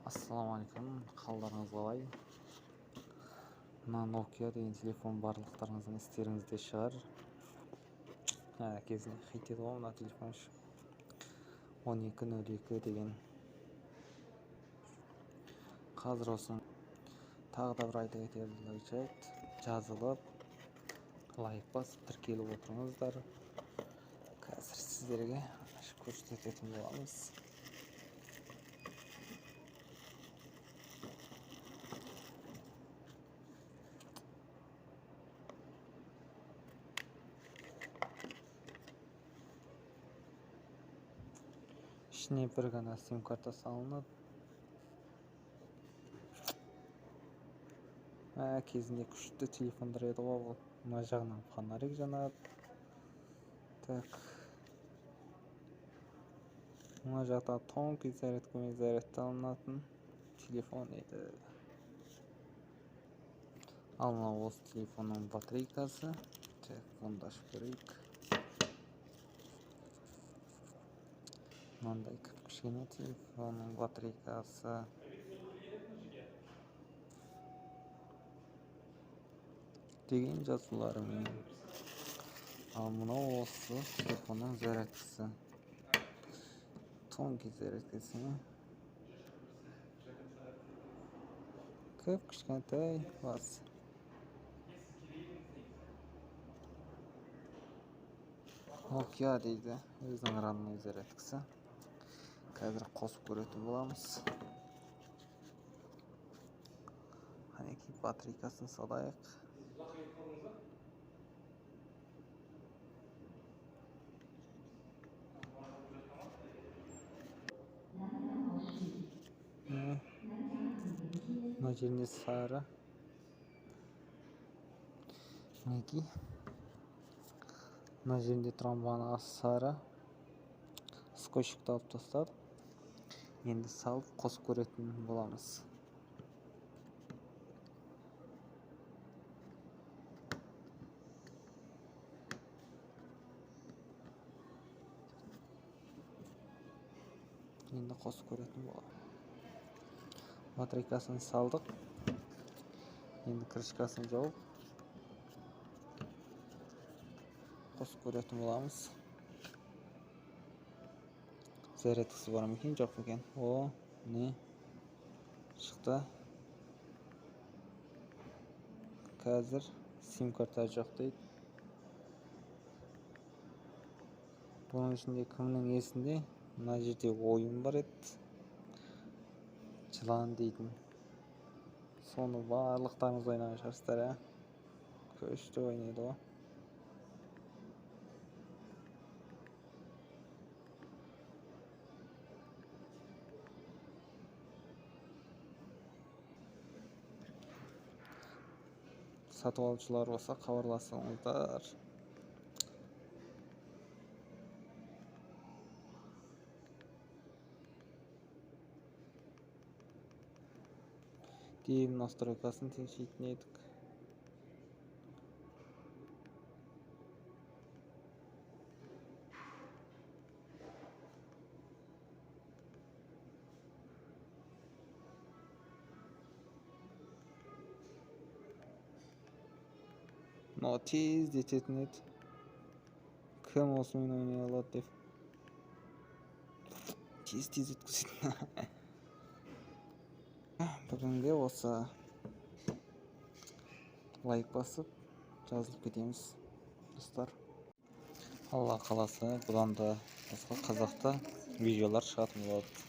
Ассалаумағалейкум, қалдарыңыз қалай? Мына Nokia деген телефон барлықтарыңыздың естеріңізде шығар. Кезінде хит еді ғой мына телефон. 1202 деген. Қазір осының тағы да бір айта кетерлік жайт, жазылып, лайк басып, тіркеліп отырыңыздар. Қазір сіздерге ашып көрсететін боламыз. Ішіне бір ғана сим-карта салынады. Кезінде күшті телефондар еді ғой бұл. Мына жағынан фонарик жанады. Так. Мына жақта тонкий зарядкамен зарядталынатын телефон еді. Ал мына осы телефонның батарейкасы. Так, бұны да ашып көрейік. Мынандай кішкене телефонның батарейкасы. Деген жазуларымен. Ал мынау осы телефонның зарядкасы. Тонкий зарядкасы. Кіп кішкентай бас. Nokia дейді, өзінің родной зарядкасы. Қазір қосып көретін боламыз. Қанекей, батарейкасын салайық. Мына жерінде сары. Мінекей. Мына жерінде тұрған бағанағы сары. Скотчикті алып тастадық. Енді салып қосып көретін боламыз. Енді қосып көретін боламыз. Батарейкасын салдық. Енді крышкасын жауып қосып көретін боламыз. Зарядкасы бар ма екен, жоқ па екен? О, не шықты. Қазір сим-карта жоқ дейді. Бұның ішінде кімнің есінде? Мына жерде ойын бар еді. Жылан дейтін. Соны барлықтарыңыз ойнаған шығарсыздар, ә? Күшті ойнайды ғой. Сатып алушылар болса хабарласыңыздар. Дейін настройкасын тексеретін едік. Мынау тездететін еді. Кім осымен ойнай алады деп. Тез-тез өткізетін. Бүгінге осы лайк басып жазылып кетеміз, достар. Алла қаласа, бұдан да басқа қазақта видеолар шығатын болады.